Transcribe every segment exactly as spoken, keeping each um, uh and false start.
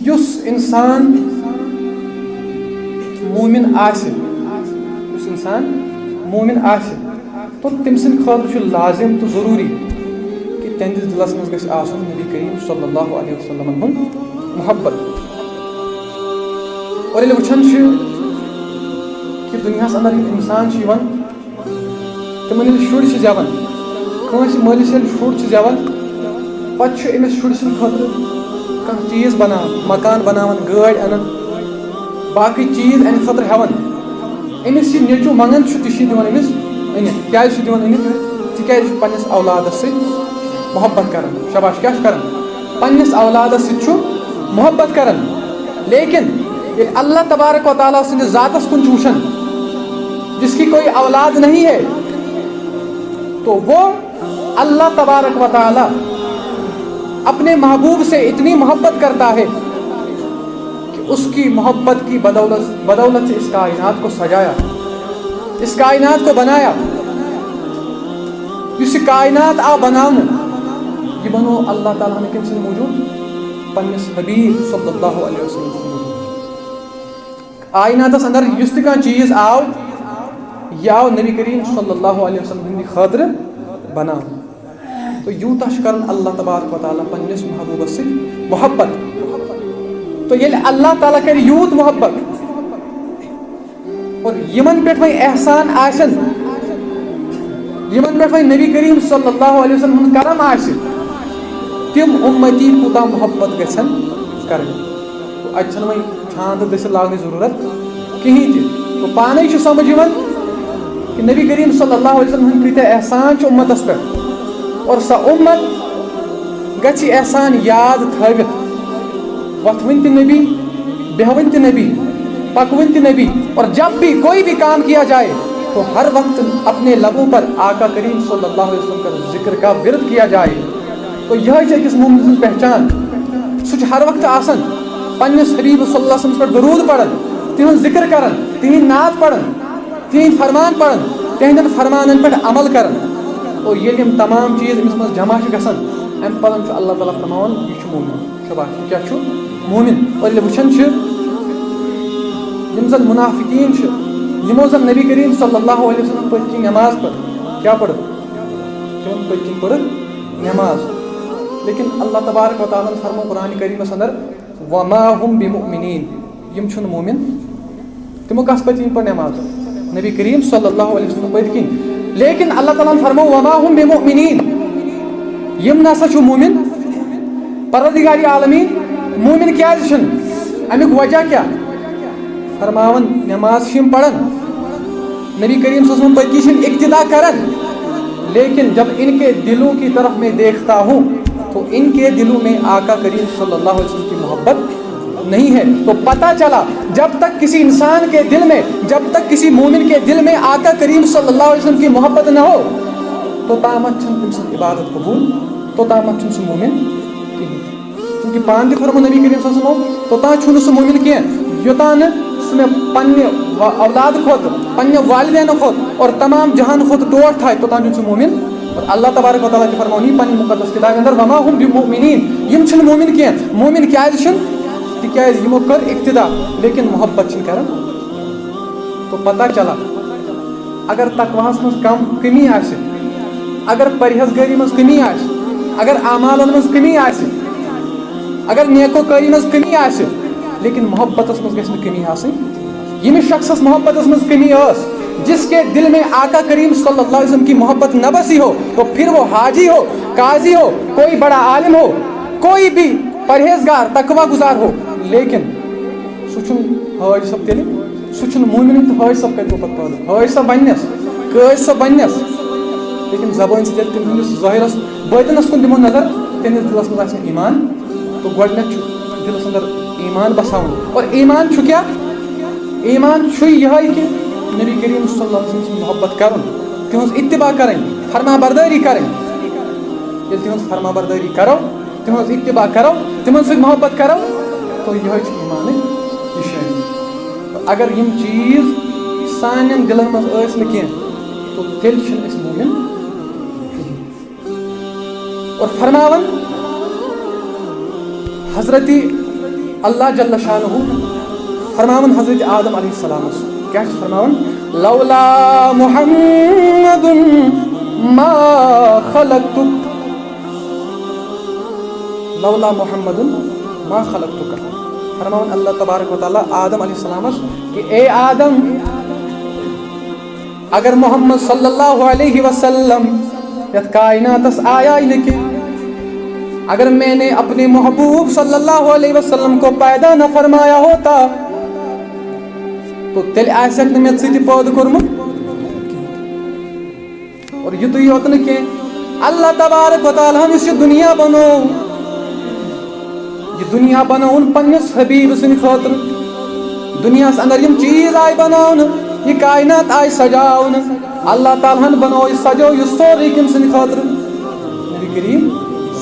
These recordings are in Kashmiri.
یُس اِنسان مومِن آسہِ، یُس اِنسان مومِن آسہِ، تو تٔمۍ سٕنٛدِ خٲطرٕ چھُ لازِم تہٕ ضروٗری کہِ تِہنٛدِس دِلس منٛز گژھِ آسُن نبی کریم صلی اللہ علیہ وسلمن ہُنٛد محبت۔ اور ییٚلہِ وٕچھان چھِ کہِ دُنیاہس اندر یِم اِنسان چھِ یِوان، تِمن ییٚلہِ شُرۍ چھِ زٮ۪وان، کٲنٛسہِ مٲلِس ییٚلہِ شُر چھُ زٮ۪وان، پتہٕ چھُ أمِس شُرۍ سٕنٛدِ خٲطرٕ کانٛہہ چیٖز بناوان، مکان بناوان، گٲڑۍ انان، باقٕے چیٖز امہِ خٲطرٕ ہٮ۪وان۔ أمِس یہِ نیٚچوٗ منٛگان چھُ، تہِ چھِ دِوان أمِس أنِتھ۔ کیٛازِ چھِ دِوان أنِتھ؟ تِکیٛازِ چھُ پننِس اولادس سۭتۍ محبت کران۔ شاباش، کیٛاہ چھُ کران؟ پننِس اولادس سۭتۍ چھُ محبت کران۔ لیکن ییٚلہِ اللہ تبارک و تعالیٰ سٕنٛدِس ذاتس کُن چھُ وٕچھان، جس کی کوئی اولاد نہیں ہے، تو وہ اللہ تبارک و تعالیٰ اپنے محبوب سے اتنی محبت کرتا ہے کہ اس کی محبت کی بدولت بدولت سے اس کائنات کو سجایا، اس کائنات کو بنایا۔ یُس یہِ کائنات آو بناونہٕ، یہِ بنوو اللہ تعالیٰ ہن کٔمۍ سٕنٛدِ موٗجوٗب؟ پننِس حبیب صلی اللہ علیہ وسلم سٕنٛدِ موٗجوٗب۔ کائناتس اندر یُس تہِ کانٛہہ چیٖز آو، یہِ آو نبی کریم صلی اللہ علیہ وسلم ہٕنٛدِ خٲطرٕ بناونہٕ۔ تو یوٗتاہ چھُ کران اللہ تبارک و تعالیٰ پننِس محبوبس سۭتۍ محبت۔ تو ییٚلہِ اللہ تعالیٰ کرِ یوٗت محبت، اور یِمن پٮ۪ٹھ وۄنۍ احسان آسن، یِمن پٮ۪ٹھ وۄنۍ نبی کریم صلی اللہ علیہ وسلم ہُنٛد کرم آسہِ، تِم اُمتی کوٗتاہ محبت گژھن کرٕنۍ۔ تو اتہِ چھنہٕ وۄنۍ چھان تہٕ دٔسِل لاگنٕچ ضروٗرت کِہیٖنۍ تہِ۔ تو پانے چھُ سمجھ یِوان کہ نبی کریم صلی اللہ علیہ وسلم ہٕنٛدۍ کۭتیاہ احسان چھِ اُمتس پٮ۪ٹھ، اور سۄ اُمت گژھِ احسان یاد تھٲوِتھ، وۄتھوٕنۍ تہِ نبی، بیہوٕنۍ تہِ نبی، پکوٕنۍ تہِ نبی، اور جب بھی کوئی بھی کام کیا جائے تو ہر وقت اپنے لبوں پر آقا کریم صلی اللہ علیہ وسلم کا ذکر کا ورد کیا جائے۔ تو یہے چھِ أکِس مومن سٕنٛز پہچان۔ سُہ چھُ ہر وقتہٕ آسان پننِس حبیب صلی اللہ علیہ وسلمس پٮ۪ٹھ درود پران، تِہُنٛد ذکر کران، تِہِنٛدۍ نعت پران، تِہِنٛدۍ فرمان پران، تِہنٛدٮ۪ن فرمانن پٮ۪ٹھ عمل کران۔ اور ییٚلہِ یِم تمام چیٖز أمِس منٛز جمع چھِ گژھان، امہِ پتہٕ چھُ اللہ تعالیٰ فرماوان، یہِ چھُ مومن۔ شاباش، یہِ کیٛاہ چھُ؟ مومن۔ اور ییٚلہِ وٕچھان چھِ، یِم زن منافقین چھِ، یِمو زن نبی کریم صلی اللہ علیہ وسلم پٔتۍ کِنۍ نماز پٔر، کیٛاہ پٔرٕکھ؟ تِمن پٔتۍ کِنۍ پٔرٕکھ نماز۔ لیکن اللہ تبارک و تعالیٰ ہن فرمو قرآن کریمس اندر، وما هم بمؤمنین، یِم چھِنہٕ مومن۔ تِمو کس پٔتۍ کِنۍ پٔر نماز؟ نبی کریم صلی اللہ علیہ وسلم پٔتۍ کِنۍ۔ لیکن اللہ تعالیٰ ہن فرمو، وما هم بمؤمنین، یِم نسا چھُ مومن۔ پروردگار عالمین، مومن کیازِ چھِنہٕ؟ امیُک وجہ کیٛاہ؟ فرماوان، نماز چھِ یِم پران، نبی کریم صلی اللہ علیہ وسلم پٔتۍ کِنۍ چھِ یِم اقتدا کران، لیکن جب ان کے دلوں کی طرف میں دیکھتا ہوں تو ان کے دلوں میں آقا کریم صلی اللہ علیہ وسلم کی محبت نہیں ہے۔ تو پتہ چلا، جب تک کسی انسان کے دل میں، جب تک کسی مومن کے دل میں آقا کریم صلی اللہ علیہ وسلم کی محبت نہ ہو، توٚتامَتھ چھَنہٕ تٔمۍ سٕنٛز عبادت قبول، توٚتامَتھ چھُنہٕ سُہ مومن کِہیٖنۍ۔ چونکہ پانہٕ تہِ فرمو نبی کریم صلی اللہ علیہ وسلم، توٚتام چھُنہٕ سُہ مومن کینٛہہ، یوٚتام نہٕ سُہ مےٚ پننہِ وا-، اولاد کھۄتہٕ، پننہِ والدینہٕ کھۄتہٕ اور تمام جہان کھۄتہٕ ٹوٹھ تھایہِ، توٚتام چھُنہٕ سُہ مومن۔ اور اللہ تبارک و تعالیٰ تہِ فرماوان یہِ پننہِ مقدس کتابہِ اندر، وما هم بمؤمنین، یِم چھِنہٕ مومن کینٛہہ۔ مومن کیازِ چھِنہٕ؟ تِکیازِ یِمو کٔر اقتدا، لیکن محبت چھِنہٕ کران۔ تو پتہ چلا، اگر تقواہس منٛز کم کمی آسہِ، اگر پرہیزگٲری منٛز کمی آسہِ، اگر اعمالن منٛز کمی آسہِ، اگر نیکوکٲری منٛز کمی آسہِ، لیکن محبتس منٛز گژھِ نہٕ کمی آسٕنۍ۔ ییٚمِس شخصس محبتس منٛز کمی ٲس، جس کے دل میں آقا کریم صلی اللہ علیہ وسلم کی محبت نہ بسی ہو، تو پھر وہ حاجی ہو، قاضی ہو، کوئی بڑا عالم ہو، کوئی بھی پرہیزگار، تقوی گزار ہو، لیکن سُہ چھُنہٕ حٲج صٲب تیٚلہِ، سُہ چھُنہٕ مومِنٕے تہٕ حٲج صٲب کَتہِ گوٚو پَتہٕ پٲدٕ؟ حٲج صٲب وَننَس، قٲضۍ صٲب وَننَس، لیکن زبٲنۍ سۭتۍ ییٚلہِ تٔمۍ سٕنٛدِس ظٲہِرَس، بٲطِنَس کُن دِمو نظر، تٔمِس دِلَس منٛز آسہِ نہٕ ایٖمان۔ تہٕ گۄڈٕنٮ۪تھ چھُ دِلَس اندر ایٖمان بساوُن۔ اور ایٖمان چھُ کیٛاہ؟ ایٖمان چھُ یِہوٚے کہِ نبی کریم صلی اللہ علیہ وسلم سٕنٛز محبت کَرُن، تِہٕنٛز اتباع کَرٕنۍ، فرما بردٲری کَرٕنۍ۔ ییٚلہِ تِہٕنٛز فرما بردٲری کَرو، تِہٕنٛز اتباع کرو، تِمن سۭتۍ محبت کرو، تو یِہوٚے چھُ ایٖمانٕچ نِشٲنی۔ اگر یِم چیٖز سانٮ۪ن دِلن منٛز ٲسۍ نہٕ کینٛہہ، تو تیٚلہِ چھِنہٕ أسۍ مومِن کِہیٖنۍ۔ اور فرماوان حضرت اللہ جل شانہ فرماوان حضرت آدم علیہ السلامس، کیٛاہ چھُ فرماوان؟ "لولا محمد ما خلقتک، لولا محمد ما خلقتک"۔ فرماوان اللہ تبارک و تعالیٰ آدم علیہ السلامس کہ اے آدم، اگر محمد صلی اللہ علیہ وسلم یتھ کائناتس آیا ہی نہ کہ، اگر میں نے اپنے محبوب صلی اللہ علیہ وسلم کو پیدا نہ فرمایا ہوتا، تو تیٚلہِ آسہِ ہا نہٕ مےٚ ژٕ تہِ پٲدٕ کوٚرمُت۔ اور یُتُے یوت نہٕ کینٛہہ، اللہ تبارک و تعالیٰ ہن یُس یہِ دُنیا بنوو، یہِ دُنیا بنٲوٕن پننِس حبیب سٕنٛدِ خٲطرٕ۔ دُنیاہس اندر یِم چیٖز آیہِ بناونہٕ، یہِ کائنات آیہِ سجاونہٕ، اللہ تعالیٰ ہن بنوو یہِ سجوو یہِ سورُے کٔمۍ سٕنٛدِ خٲطرٕ؟ نبی کریم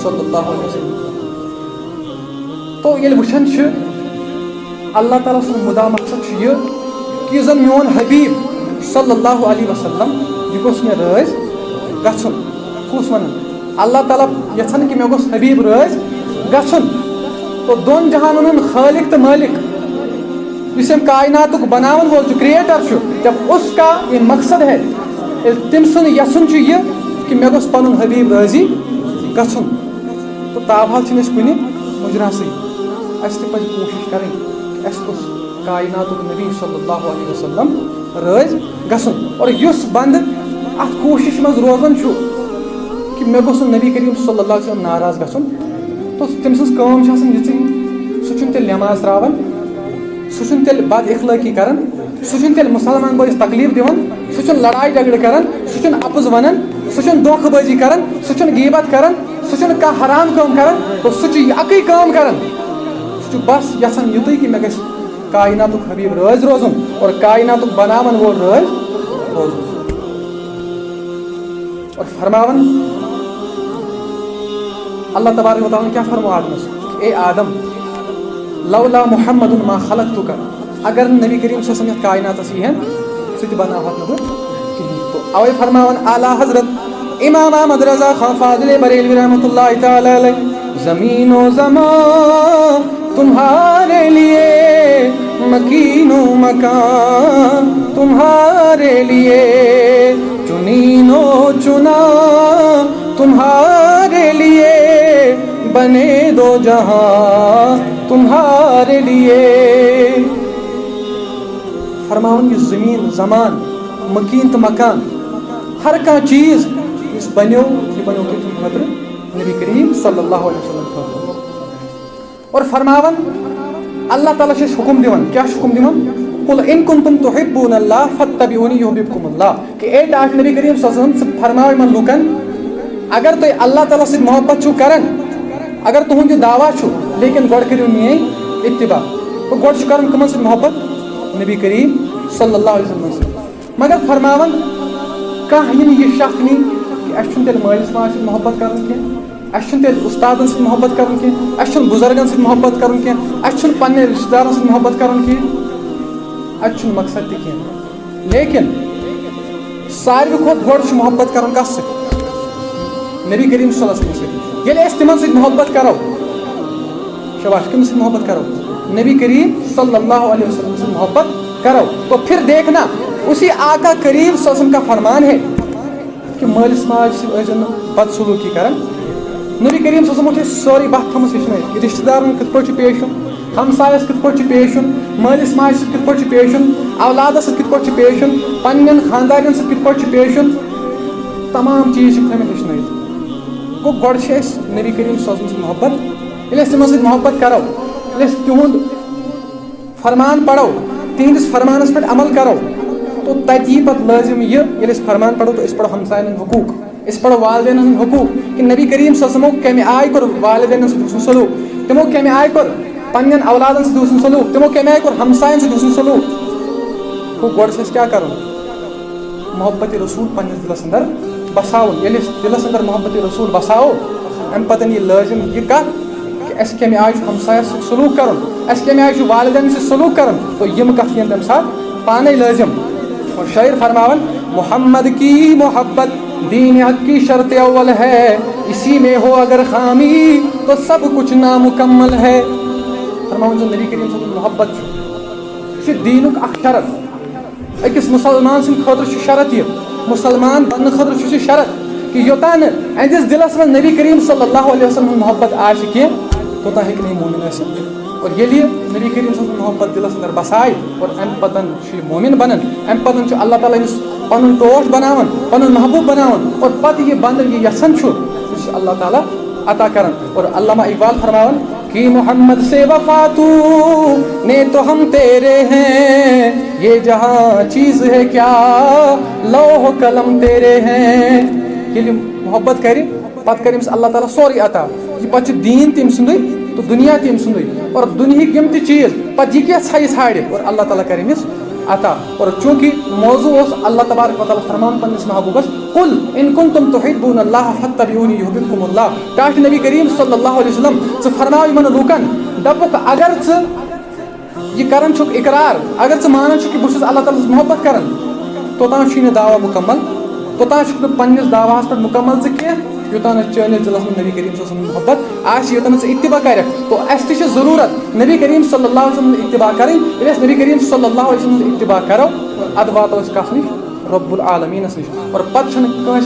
صلی اللہ علیہ وسلم۔ تو ییٚلہِ وٕچھان چھِ، اللہ تعالیٰ سُنٛد مُدا مقصد چھُ یہِ کہ یُس زن میون حبیب صلی اللہ علیہ وسلم، یہِ گوٚژھ مےٚ رٲضۍ گژھُن۔ کُس ونان؟ اللہ تعالیٰ یژھان کہ مےٚ گوٚژھ حبیب رٲضۍ گژھُن۔ تو دۄن جہانن ہُنٛد خالق تہٕ مٲلِک، یُس أمۍ کائناتُک بناون وول چھُ، کریٹر چھُ، جب اس کا یہ مقصد ہے، ییٚلہِ تٔمۍ سُنٛد یژھُن چھُ یہِ کہ مےٚ گوٚژھ پنُن حبیب رٲضی گژھُن، تو تاب حال چھِنہٕ أسۍ کُنہِ مُجراسٕے۔ اَسہِ تہِ پزِ کوٗشِش کرٕنۍ کہ اَسہِ گوٚژھ کائناتُک نبی صلی اللہ علیہ وسلم رٲضۍ گژھُن۔ اور یُس بندٕ اتھ کوٗشِش منٛز روزان چھُ کہ مےٚ گوٚژھ نہٕ نبی کریم صلی اللہ علیہ وسلم ناراض گژھُن، تو تٔمۍ سٕنٛز کٲم چھِ آسان یِژٕے، سُہ چھُنہٕ تیٚلہِ نٮ۪ماز تراوان، سُہ چھُنہٕ تیٚلہِ بد اخلٲقی کران، سُہ چھُنہٕ تیٚلہِ مُسلمان بٲیِس تکلیٖف دِوان، سُہ چھُنہٕ لڑایہِ جھگڑٕ کران، سُہ چھُنہٕ اپُز ونان، سُہ چھُنہٕ دھوکہٕ بٲزی کران، سُہ چھُنہٕ غیبت کران، سُہ چھُنہٕ کانٛہہ حرام کٲم کران، تو سُہ چھُ یہِ اَکٕے کٲم کران، سُہ چھُ بس یژھان یُتُے کہِ مےٚ گژھِ کائناتُک حبیب رٲضۍ روزُن اور کائناتُک بناون وول رٲضۍ روزُن۔ اور فرماوان اللہ تبارک و تعالیٰ کیٛاہ فرمو آدمس؟ اے آدم، لولا محمد ما خلقتک، اگر نہٕ نبی کریم صلی اللہ علیہ وسلم یتھ کائناتس یی ہن، سُہ تہِ بناوہتھ نہٕ بہٕ کِہیٖنۍ۔ تو اوے فرماوان اعلیٰ حضرت امام احمد رضا خان فاضل بریلوی رحمۃ اللہ تعالیٰ علیہ، زمین و زمان تمہارے لیے، مکین و مکان تمہارے لیے، چنین و چنا تمہارے لیے، بنے دو جہاں تمہارے لیے۔ فرماوان، یہِ زمین، زمان، مکین تہٕ مکان، ہر کانٛہہ چیٖز یُس بنیو، یہِ بنیو کٔمۍ سٕنٛدِ خٲطرٕ؟ نبی کریم صلی اللہ علیہ وسلم خٲطرٕ۔ اور فرماوان، اللہ تعالیٰ چھُ اَسہِ حُکُم دِوان، کیٛاہ چھُ حُکُم دِوان؟ "قل ان کنتم تحبون اللہ فاتبعونی یحببکم اللہ"، کہ اے ٹاٹھ نبی کریم صلی اللہ علیہ وسلم، ژٕ فرماو یِمن لوٗکن، اگر تُہۍ اللہ تعالیٰ سۭتۍ محبت چھِو کران، اگر تُہُنٛد یہِ دعویٰ چھُ، لیکن گۄڈٕ کٔرِو میٲنۍ اتباع۔ تو گۄڈٕ چھُ کرُن کٕمن سۭتۍ محبت؟ نبی کریم صلی اللہ علیہ وسلم سۭتۍ۔ مگر فرماوان، کانٛہہ یی نہٕ یہِ شک نی کہ اَسہِ چھُنہٕ تیٚلہِ مٲلِس ماجہِ سۭتۍ محبت کرُن کینٛہہ، اَسہِ چھُنہٕ تیٚلہِ اُستادن سۭتۍ محبت کرُن کینٛہہ، اَسہِ چھُنہٕ بُزرگن سۭتۍ محبت کرُن کینٛہہ، اَسہِ چھُنہٕ پننٮ۪ن رشتہٕ دارن سۭتۍ محبت کرُن کینٛہہ، اَتہِ چھُنہٕ مقصد تہِ کینٛہہ۔ لیکن ساروی کھۄتہٕ گۄڈٕ چھُ محبت کرُن کس سۭتۍ؟ نبی کریم صلی اللہ علیہ وسلم سۭتۍ۔ ییٚلہِ أسۍ تِمن سۭتۍ محبت کرو، شاباش، کٔمِس سۭتۍ محبت کرو؟ نبی کریم صلی اللہ علیہ وسلم سۭتۍ محبت کرو، تو پھر دیکھنا، اسی آقا کریم صلی اللہ علیہ وسلم کا فرمان ہے کہ مٲلِس ماجہِ سۭتۍ ٲسۍزیو نہٕ بدسلوٗکی کران۔ نبی کریم صلی اللہ علیہ وسلم چھِ سٲرٕے وَتھ تھٲومٕژ ہیٚچھنٲیِتھ، رشتہٕ دارن کِتھ پٲٹھۍ چھُ پیش یُن، ہمسایس کِتھ پٲٹھۍ چھُ پیش یُن، مٲلِس ماجہِ سۭتۍ کِتھ پٲٹھۍ چھُ پیش یُن، اولادس سۭتۍ کِتھ پٲٹھۍ چھُ پیش یُن، پننٮ۪ن خاندارٮ۪ن سۭتۍ کِتھ پٲٹھۍ چھُ پیش یُن، تمام چیٖز چھِ تھٲومٕتۍ ہیٚچھنٲیِتھ۔ گوٚو، گۄڈٕ چھِ اَسہِ نبی کریم صلی اللہ علیہ وسلم سۭتۍ محبت۔ ییٚلہِ أسۍ تِمن سۭتۍ محبت کرو، ییٚلہِ أسۍ تِہُنٛد فرمان پرو، تِہنٛدِس فرمانس پٮ۪ٹھ عمل کرو، تو تتہِ یی پتہٕ لٲزم یہِ، ییٚلہِ أسۍ فرمان پرو، تو أسۍ پرو ہمساین ہٕنٛدۍ حقوٗق، أسۍ پرو والدینن ہٕنٛدۍ حقوٗق، کہِ نبی کریم صلی اللہ علیہ وسلمو کمہِ آیہِ کوٚر والدینن سۭتۍ حُسن سلوٗک، تِمو کمہِ آیہِ کوٚر پننٮ۪ن اولادن سۭتۍ حُسن سلوٗک، تِمو کمہِ آیہِ کوٚر ہمساین سۭتۍ حُسن سلوٗک۔ گوٚو، گۄڈٕ چھُ اَسہِ کیٛاہ کرُن؟ محبت رسول پننِس دِلس اندر بساوُن۔ ییٚلہِ أسۍ دِلس اندر محبت رسول بساوو، امہِ پتہٕ یی لٲزم یہِ کتھ کہ اسہِ کمہِ آیہِ چھُ ہمسایس سۭتۍ سلوک کرُن، اسہِ کمہِ آیہِ چھُ والدین سۭتۍ سلوک کرُن، تو یِم کتھٕ یِن تمہِ ساتہٕ پانے لٲزم۔ اور شاعر فرماون، محمد کی محبت دین حق کی شرط اول ہے، اسی میں ہو اگر خامی تو سب کچھ نامکمل ہے۔ تھاوُن زِ نبی کریم صلی اللہ علیہ وسلم محبت چھُ، یہِ چھُ دیٖنُک اکھ شرط۔ أکِس مُسلمان سٕنٛدِ خٲطرٕ چھُ شرط یہِ، مُسلمان بننہٕ خٲطرٕ چھُ یہِ شرط کہِ یوٚتام نہٕ أہٕنٛدِس دِلس منٛز نبی کریم صلی اللہ علیہ وسلم ہُنٛد محبت آسہِ کینٛہہ، توٚتام ہیٚکہِ نہٕ یہِ مومن ٲسِتھ۔ اور ییٚلہِ یہِ نبی کریم صلی اللہ علیہ وسلم ہُنٛد محبت دِلس اندر بسایہِ اور امہِ پتن چھُ یہِ مومن بنان، امہِ پتن چھُ اللہ تعالیٰ أمِس پنُن ٹوٹھ بناوان، پنُن محبوب بناوان، اور پتہٕ یہِ بندٕ یہِ یژھان چھُ، سُہ چھُ اللہ تعالیٰ عطا کران۔ اور علامہ اقبال فرماوان کہ محمد سے وفا تو نے تو ہم تیرے ہیں، یہ جہاں چیز ہے کیا، لوح و قلم تیرے ہیں۔ ییٚلہِ محبت کرِ، پتہٕ کرِ أمِس اللہ تعالیٰ سورُے عطا۔ یہِ پتہٕ چھُ دیٖن تہِ أمۍ سُنٛدُے تہٕ دُنیا تہِ أمۍ سُنٛدُے۔ اور دُنیہٕکۍ یِم تہِ چیٖز، پتہٕ یہِ کیٛاہ ژھایہِ ژھانٛڈِ، اور اللہ تعالیٰ کرِ أمِس عطا۔ اور چوٗنٛکہِ موضوع اوس اللہ تبارک و تعالیٰ فرماوان پننِس محبوبس، "قل ان کنتم تحبون اللہ فاتبعونی یحببکم اللہ۔" ٹاٹھۍ نبی کریم صلی اللہ علیہ وسلم، ژٕ فرماو یِمن لوٗکن، دپُکھ، اگر ژٕ یہِ کران چھُکھ اقرار، اگر ژٕ مانان چھُکھ کہِ بہٕ چھُس اللہ تعالیٰ ہس محبت کران، توٚتام چھُے نہٕ دعویٰ مُکمل، توٚتام چھُکھ نہٕ پننِس دعواہس پٮ۪ٹھ مُکمل ژٕ کینٛہہ، یوٚتام نہٕ چٲنِس دِلس منٛز نبی کریم صلی اللہ علیہ وسلم محبت آسہِ، یوٚتام نہٕ ژٕ اتباع کرکھ۔ تو اسہِ تہِ چھِ ضروٗرت نبی کریم صلی اللہ علیہ وسلم ہُنٛد اتباع کرٕنۍ۔ ییٚلہِ أسۍ نبی کریم صلی اللہ علیہ وسلم ہُنٛد اتباع کرو، ادٕ واتو أسۍ کس نِش؟ رب العالمینس نِش۔ اور پتہٕ چھنہٕ کٲنٛسہِ